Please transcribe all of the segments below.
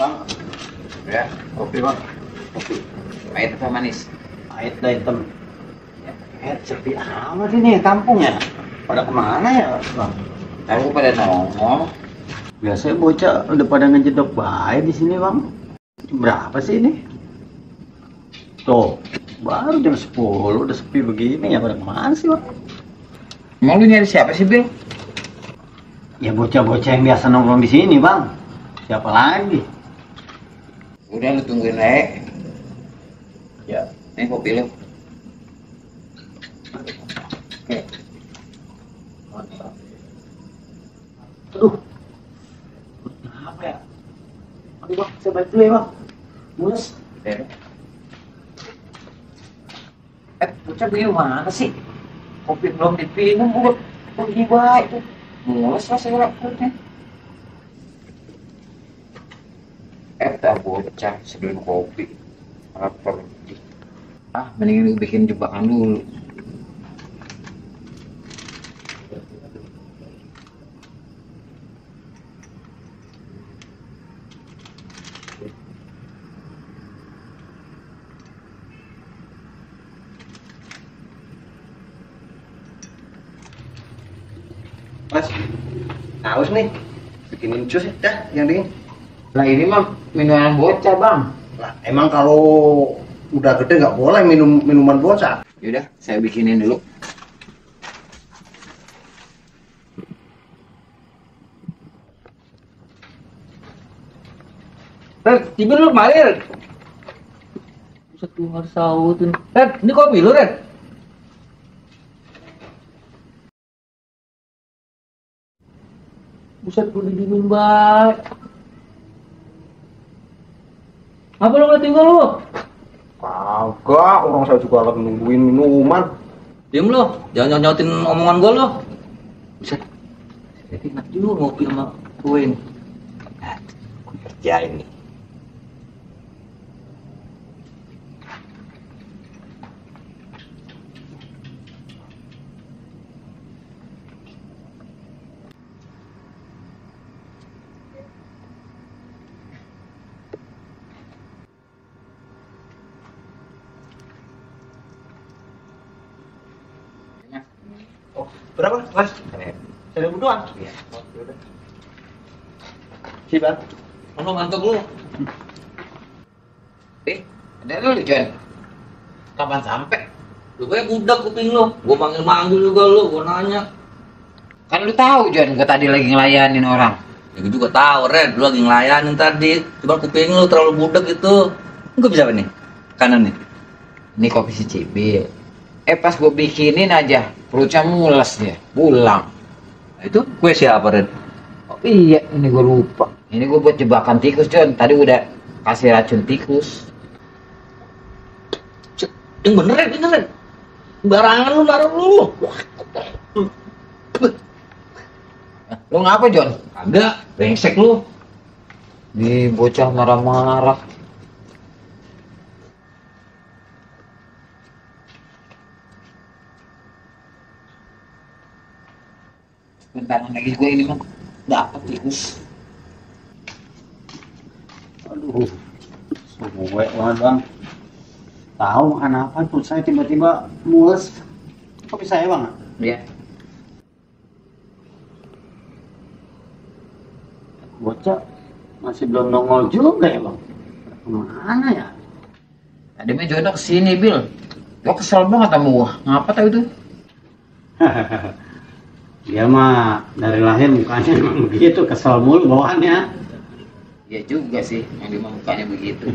Bang, Ya, kopi bang. Kopi. pahit apa manis? Pahit dah hitam. Sepi amat ini kampung ya. Pada kemana ya bang? Tahu pada nongol. Biasanya bocah udah pada ngejedok baik di sini bang. Berapa sih ini? Tuh, baru jam 10 udah sepi begini ya, pada kemana sih bang? Mau lu nyari siapa sih, Bil? Ya bocah-bocah yang biasa nongkrong di sini bang. Siapa lagi? Udah lu tungguin aja. Ya. Ini kopi lu. Oke. Mantap. Aduh. Apa ya? Aduh bang, saya balik dulu ya bang. Mulus. Bocah begini mana sih? Kopi belum dipinum, udah pergi baik tuh. Mules lah segala perutnya. Tak bocah sebelum kopi. Malah pergi. Mendingan lu bikin jebakan dulu. Mas, haus nih. Bikinin jus dah yang dingin. Lah ini mah minuman bocah, Bang. Lah, emang kalau udah gede nggak boleh minum minuman bocah? Yaudah, saya bikinin dulu. Tiba lu kemarin. Satu hari sahur tuh. Ini kopi lu, Red. Buset, gue didiemin banget. Apa lu nggak tinggal lu? Kagak, orang saya juga lagi nungguin minuman. Diem lu, jangan nyautin omongan gue lu. Buset, jadi enak juga ngopi sama gue ini. Nah, gue kerjain nih. Oh, berapa, Mas? Saya berdoa. Iya. Si Bang. Mana mantap lu? Ada lu, John. Kapan sampai? Lu kayak budak kuping lu. Gua manggil-manggil juga lu, gua nanya. Kan lu tahu, John, gua tadi lagi ngelayanin orang. Ya gua juga tahu, Red, lu lagi ngelayanin tadi. Cuma kuping lu terlalu budak itu. Gua bisa apa nih? Kanan nih. Ini kopi si Cibil. Pas gua bikinin aja, perutnya mules dia, pulang. Nah, itu kue siapa, Red? Oh iya, ini gua lupa. Ini gua buat jebakan tikus, John. Tadi udah kasih racun tikus. Yang bener, Red, bener, Red. Barangan lu naruh lu. Lu ngapa, John? Kagak, brengsek lu. Di bocah marah-marah. Bentar lagi gue ini mah dapat tikus. Aduh, suwe banget bang. Tahu makan apa tuh saya tiba-tiba mules. Kopi saya bang? Iya. Bocah masih belum nongol juga ya bang. Kemana ya? Tadi mah jodoh kesini, Bil. Gua kesel banget sama gua. Ngapa tau itu? Dia mah dari lahir mukanya emang begitu, kesel mulu bawaannya. Iya juga sih, yang dia mukanya begitu.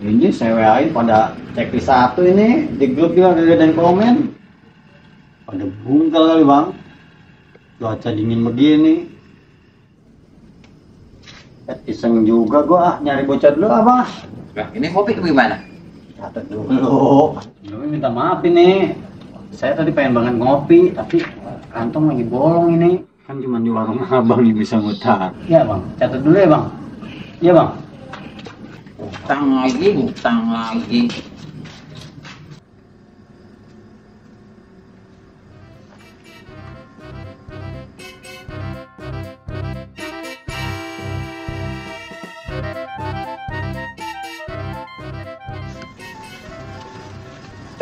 Ini saya WA-in pada checklist satu ini, di grup juga ada yang komen. Pada bungkel kali bang. Cuaca dingin begini. Iseng juga gua nyari bocah dulu abang. Nah, ini kopi gimana? Catat dulu. Sebelumnya minta maaf ini. Saya tadi pengen banget ngopi, tapi kantong lagi bolong ini. Kan cuma di warung abang yang bisa ngutang. Iya bang, catat dulu ya bang. Iya bang. Utang lagi.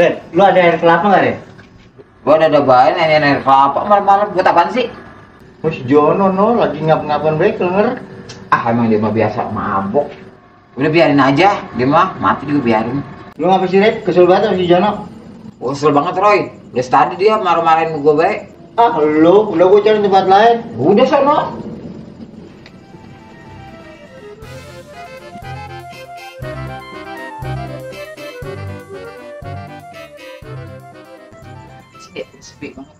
Red, lu ada air kelapa nggak, Red? Gua ada bahan air kelapa malam-malam buat apaan sih? Mas Jono lagi ngap-ngapan baik keler. Ah emang dia mah biasa mabok. Udah biarin aja, dia mah mati juga biarin. Lu ngapa sih, Red? Kesel banget sama si Jono. Kesel banget Roy. Udah tadi dia marah-marahin gua baik. Ah lu, udah gua cari tempat lain. Udah sono. Sepi banget.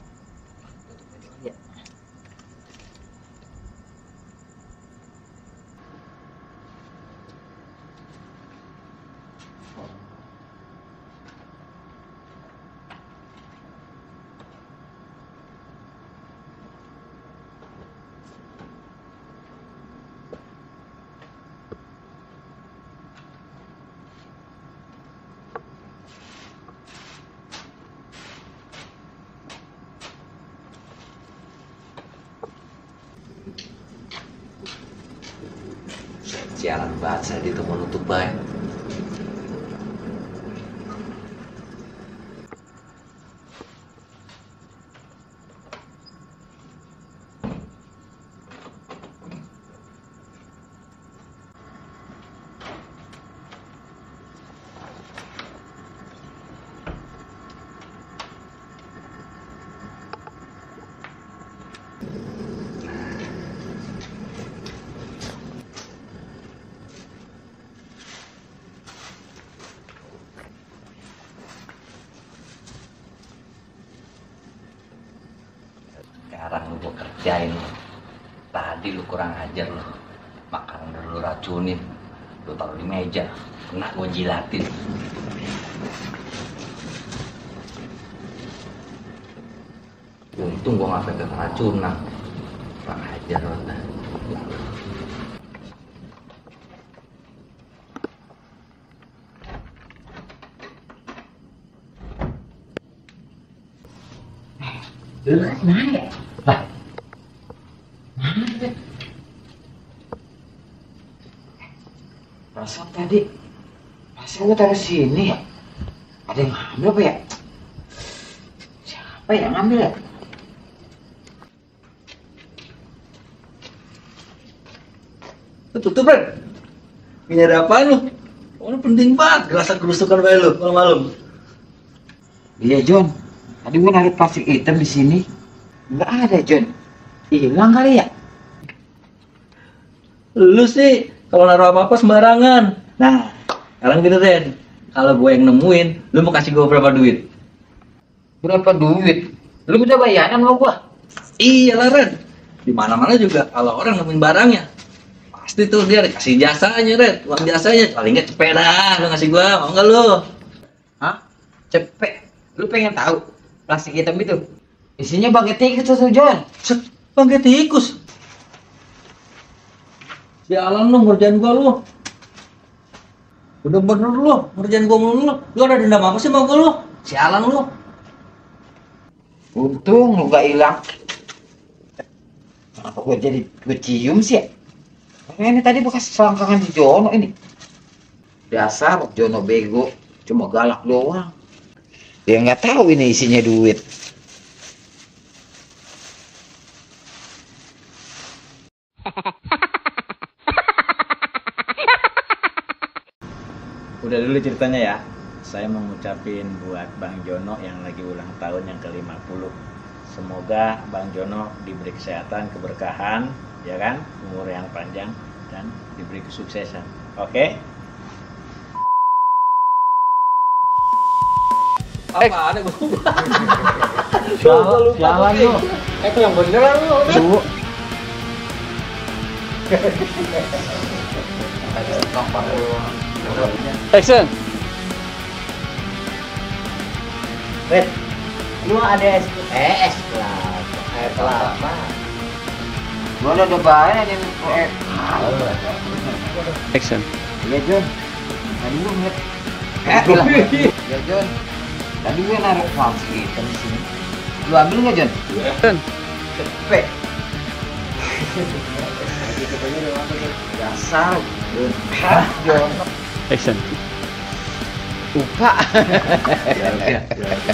Sialan banget saya di tempat nutup baik. Sekarang lu gua kerjain lu. Tadi lu kurang ajar lu. Makanan lu racunin. Lu taruh di meja. Kena gua jilatin. Untung gua gak pakai keracunan. Kurang ajar lu. Mana ya? Lah. Mana? Perasaan tadi gua taruh sini ya? Ada yang ngambil apa ya? Siapa yang ngambil ya? Tutup, Ren. Ini ada apaan lu? Oh, ini penting banget. Gerasa kerusukan bae lu malam-malam. Iya, John. Tadi gua naruh plastik hitam di sini. Nggak ada, John. Hilang kali ya? Lu sih kalau naruh apa-apa sembarangan. Nah, sekarang gini, Ren. Kalau gue yang nemuin, lu mau kasih gue berapa duit? Berapa duit? Lu minta bayaran sama gua? Iya lah, Ren. Di mana-mana juga kalau orang nemuin barangnya, pasti tuh dia kasih jasanya, Ren. Uang jasanya. Paling nggak cepet dah lu ngasih gua. Mau nggak lu? Hah? Cepet? Lu pengen tahu plastik hitam itu? Isinya baget tikus tuh, John. Set, bangke tikus. Sialan lu ngerjain gua lu. Bener-bener lu ngerjain gua mulu lu. Lu ada dendam apa sih sama gua lu? Sialan lu. Untung lu gak hilang. Kenapa gua jadi cium sih ya? Ini tadi bekas selangkangan si Jono ini. Dasar Jono bego, cuma galak doang. Dia nggak tahu ini isinya duit. Udah dulu ceritanya ya. Saya mau ngucapin buat Bang Jono yang lagi ulang tahun yang ke-50. Semoga Bang Jono diberi kesehatan, keberkahan, ya kan? Umur yang panjang dan diberi kesuksesan. Oke? Apa ada gua? Jalan lu. Itu yang beneran lu. Tuh. Action. Red, lu ada es kelapa. Air kelapa. Gua udah bayaran ini. Action. Iya, John. Tadi gua ngeliat. Bilang. Ya, John. Tadi gua naruh plastik hitam di sini. Lu ambil nggak, John? John. Cepet. Dasar. John. Action. Lupa. Ya, oke.